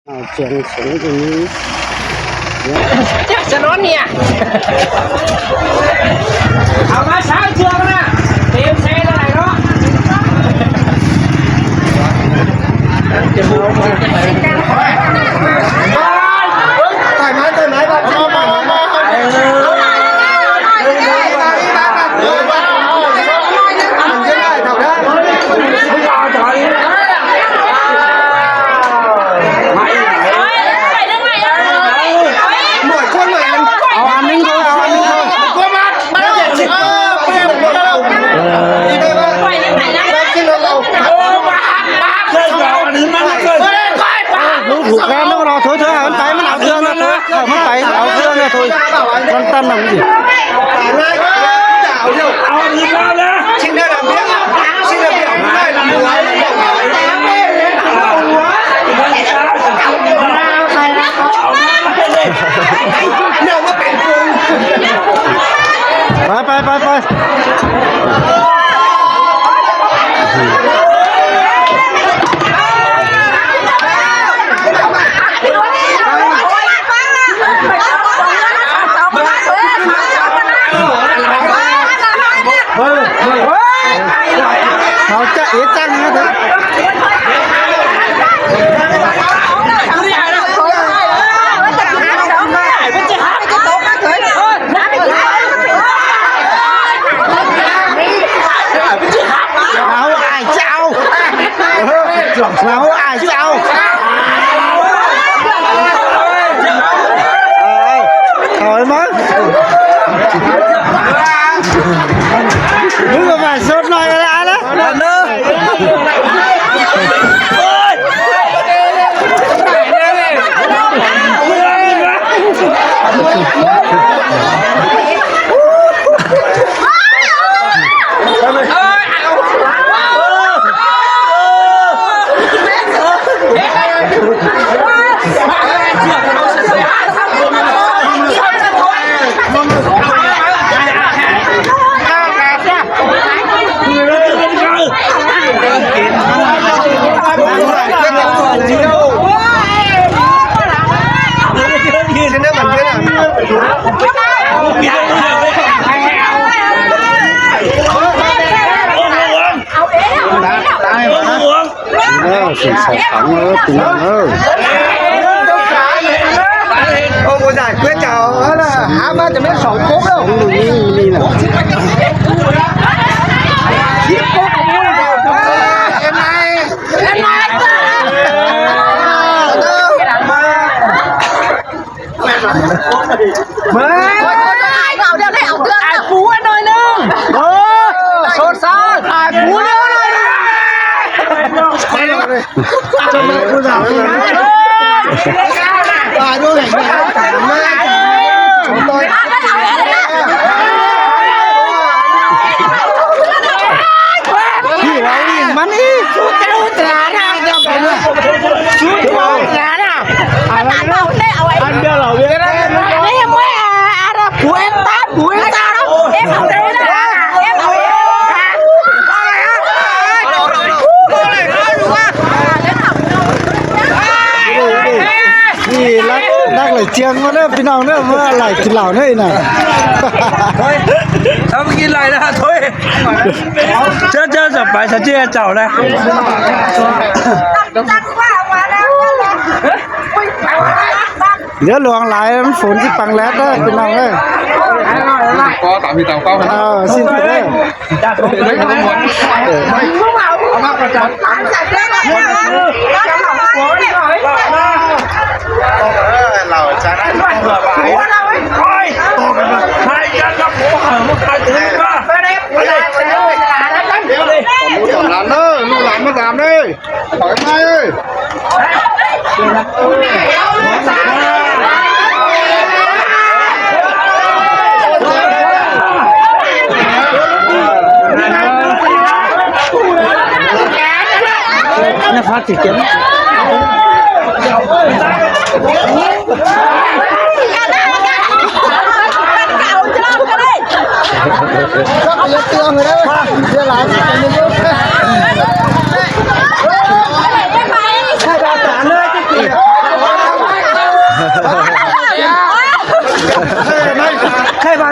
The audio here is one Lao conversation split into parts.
ອ່າ ສຽງ ສຽງຢູ່ນີ້ ຈັກສະໜອນເນຍ ເອົາມາຊາວເທື່ອນະ ເຕັມເຊເທົ່າໃດເນາະ ເອີຍ ເອີຍ ເອີຍ ເອີຍ ເອົາອັນໜຶ່ງເດີ ເອົາອັນໜຶ່ງເດີ ເອີ ເອົາອັນໜຶ່ງມາເດີ ເອີ ເອົາອັນໜຶ່ງມາເດີ ເອີ ເອົາອັນໜຶ່ງມາເດີ ເອີ ມັນໄປ ມັນເອົາເຄື່ອງແລ້ວ ເອີ ມັນໄປ ເອົາເຄື່ອງແລ້ວ ໂທຍ ມັນຕັນນຳອີກ ເອົາອັນອື່ນມາເດີ ຊິງເດີດຳເບຍ ຊິງເດີດຳເບຍ ເອົາມາເປັນ ເອົາມາເປັນ ໄປ ໄປ ໄປ ໄປ. ເຮົາຈະເອະຈັງນະເດີ ເອົາອ້າຍເຈົ້າ ເອົາອ້າຍເຈົ້າ ເອົາ ເອົາໃຫ້ມັນ ມຶງກໍມາສົດໜ້ອຍກໍໄດ້ນະ ເດີ. ເອີ ຊິງສອງຖັງເອີ ພີ່ນ້ອງເອີຍ ໂອ້ ບໍ່ໄດ້ ເພື່ອຈະເອົາ ຫາມາຈະແມ່ນສອງກົກແລ້ວ ນີ້ ນີ້ນະ ສິບກົກ ເອັນໄອ ເອັນໄອ ມາ ເອົາເດີ ເອົາເດີ ອ້າຍປູໜ້ອຍໜຶ່ງ ເອີ ໂຊຊາ ອ້າຍປູໜ້ອຍໜຶ່ງ ນີ້ລັກ ນັກໄຫຼຈຽງມາເດີພີ່ນ້ອງເດີ ມາໄຫຼກິນເຫຼົ້າເດີນະ ເອົາໄປກິນໄຫຼນະ ໂທ້ຍ ເຈົ້າ ເຈົ້າຈະໄປສະເຈ້ເຈົ້ານະ. ເຫຼືອຫຼວງຫຼາຍ ມັນຝົນຊິປັງແດດເດີພີ່ນ້ອງເອີຍ ກໍຕາມທີ່ຕາມເປົ້າ ເອີ ສິ້ນເດີ ເອີ ເຮົາຈະໄດ້ ໂອ້ຍ ໃຫ້ກັນກັບໂຫ ເຮົາມາຂາຍຖືກວ່າ ຕາມເດີ ລູກຫຼານມາຕາມເດີ. ໄປໄປເອີຍ ນະຄອນສີເກດ. ເສຍຫຼາຍ ໃຫ້ດາວຕາເລີຍ ເຈັບເກດ.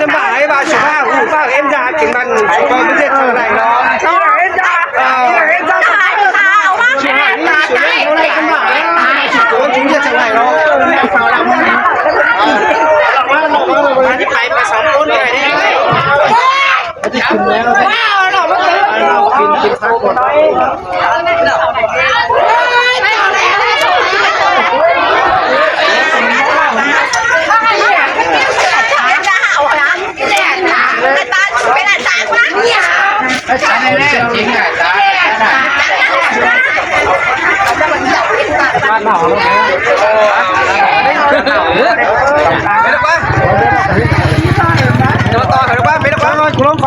ສະບາຍ ວ່າສຸພາບ ຮູ້ຟັງເອັນຢາກິນມັນ ບໍ່ໄດ້ເຮັດຈັ່ງໃດເນາ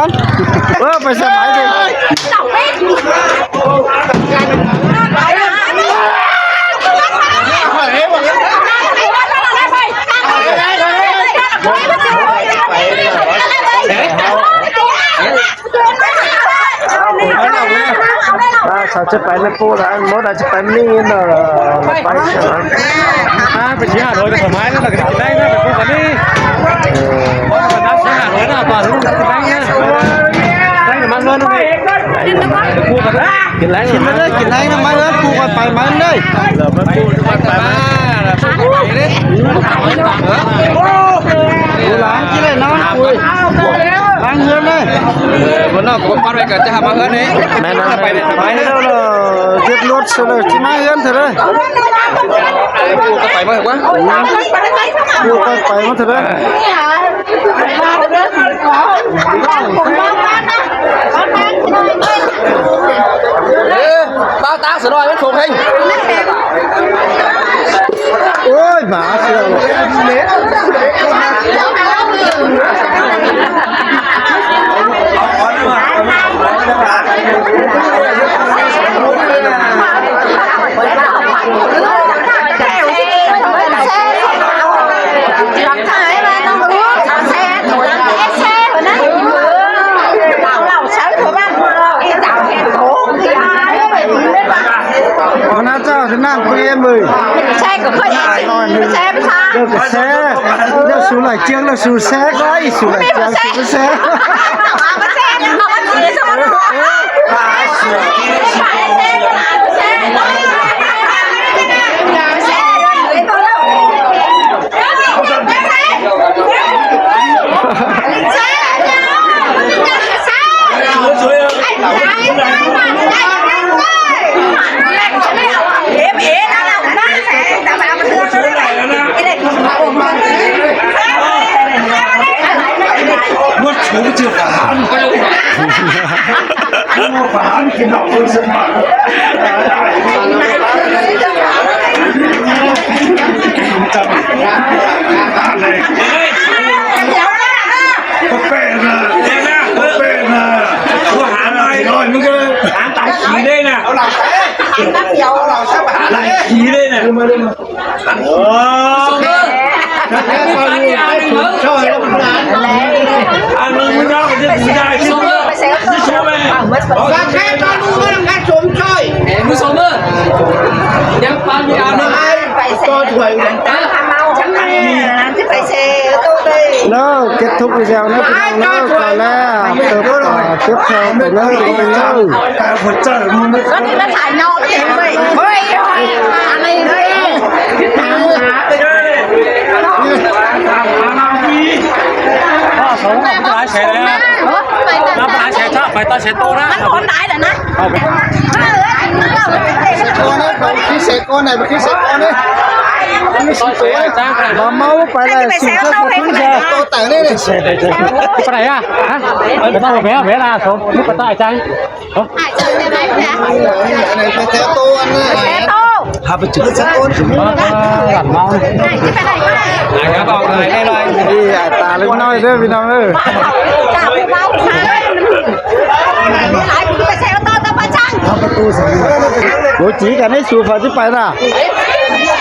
ະ. ເອີ ໄປສະບາຍເດີ. ອ່າ ເຂົາຈະໄປນຳປູລະ ໝົດອາດຈະໄປມີເງິນ ເອີ ໄປຊະ. ອ່າ ໄປສີ່ຫ້າຮ້ອຍກໍສະບາຍແລ້ວ ກໍກິນໄດ້ນະ ໄປປູກັນນີ້. ເອີ ບໍ່ຕ້ອງໄປນັບສີ່ຫ້າຮ້ອຍນະ ປານນີ້ກິນໄດ້ນະ ໄດ້ມາເງິນນີ້ ປູກັນ ກິນໄດ້ ກິນໄດ້ ກິນໄດ້ນະ ມາເດີ ປູກັນໄປ ມາເດີ. ເອີ ມາປູກັນໄປ ມາ ປູກັນໄປເດີ. ໂອ້ ຫຼານກິນໄດ້ນະ ໂອ້ຍ ລ້າງເຮືອນເລີຍ. ເອີ ບໍ່ນອກກໍປັດໄວ້ກໍຈະຫາມາເຮືອນນີ້ ແມ່ນ ໄປເດີ ໄປເດີ. ເກັບລົດເສຍເລີຍ ຊິມາເຮືອນເທື່ອເດີ. ປູກັນໄປມາເດີ ປູກັນໄປມາເດີ. ເອີ ເອົາຕາກສະໜ້ອຍມັນສົງເຮັງ. ໂອ້ຍ ໝາເຊື່ອ. ຄະນະເຈົ້າ ສະໜາມເກມເວີຍ ແຊກກໍຄ່ອຍແຊ ແຊ ເຈົ້າກໍແຊ ເຈົ້າສູຫຼາຍເຈືອງ ເຈົ້າສູແຊກໄດ້ ສູຫຼາຍເຈືອງ ສູແຊ. ເນາະ ເກັບທຸກອີກແລ້ວເນາະ ພີ່ນ້ອງເນາະ ຕອນແລກ ເກັບເຂົ້າໄປເລີຍ ເກັບເຂົ້າໄປເລີຍ. ໄປຕໍ່ເຊໂຕນະ ມັນຄົນຫຼາຍແລ້ວນະ. ເອົາໄປ ເຊໂຕນະ ເຊໂຕນະ ມັນມີສີ່ໂຕນະ. ບໍ່ເມົາໄປແລ້ວ ສີ່ໂຕ ໂຕແຕກເລີຍນີ້. ໄປໄດ໋ອະ? ຮະ? ໄປຕໍ່ແຜນ ແຜນອາສົມ ໄປຕໍ່ອາຈານ. ເຊໂຕ ອັນນັ້ນ ເຊໂຕ ພາໄປຈຸດ ເຊໂຕ ເມົາ ໄດ້ຕາເລັກນ້ອຍເດີພີ່ນ້ອງເອີຍ. ໂອ້ ຈີກັນໃຫ້ສູ ເຂົາຊິໄປລະ.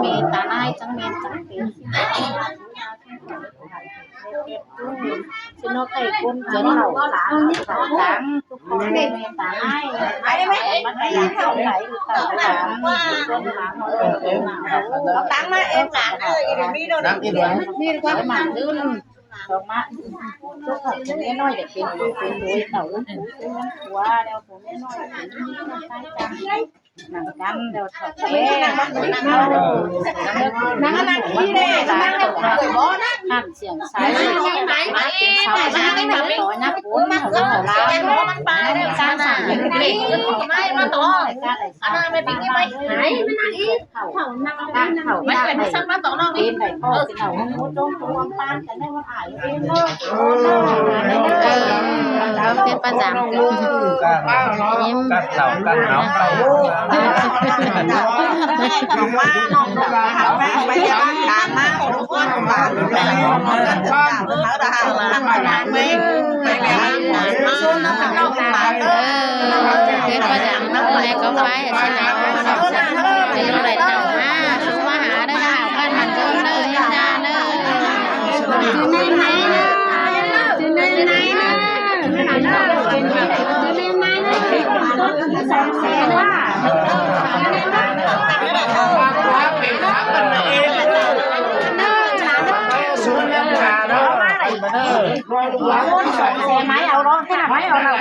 ເມຕຕານາຍ ຈັງແມ່ນຈັງເປັນ ຊິເນາະ ໃຫ້ຄົນເຂົາ ເຂົາຕັງ ທຸກຄົນເມຕຕານາຍ ໄປໄດ້ໄໝ? ເອົາຕັງມາເອງຫຼານເອີຍ ມີໂດນ ມີຄວາມໝັ້ນຂຶ້ນ ອອກມາ ເຈົ້າຂ້າ ຜູ້ນ້ອຍຢາກເປັນຜູ້ເປັນໂດຍເຕົ້າ ຜູ້ເປັນຜົວແລ້ວ ຜູ້ນ້ອຍເປັນ ນຳກັນແລ້ວເຖົ້າແກ່ ນັ່ງ ນັ່ງອີ່ແດ່ ນັ່ງແລ້ວບໍ່ ນັ່ງ ຫ້າມສຽງໃສ່ ມາເປັນຊາວບ້ານ ມາຕໍ່ຍາກຄົນ ເຂົາເຈົ້າຫຼາຍເນາະ ມັນປາແລ້ວ ການສ້າງເປັນເດັກ ມາຕໍ່ ອັນນັ້ນແມ່ນໄປກິນໄປ ໃຫ້ມັນນັ່ງອີ່ ເຂົາ ເຂົານັ່ງ ເຂົາ ມັນເປັນຊັ້ນ ມາຕໍ່ນ້ອງ ເປັນໄດ້ພໍ່ເປັນເຖົ້າ ຮູ້ຈົ່ງຄວາມປານກັນ ເອີ ເຮັດປະຈຳ ຍິ້ມ ກັດເຫຼົ້າກັດໜາວໄປ ເອີ ເຮັດປະຈຳ ແລ້ວກໍໄປ ຊິນະ ເປັນໂລກໄດ້ເຈົ້າ ມາ ສູ່ມາຫາເດີ ເອົາກັນມັນເດີ ເຮັດງານເດີ. ສອງແສນໄມ້ ເອົາລອງ ໄມ້ເອົາລອງ.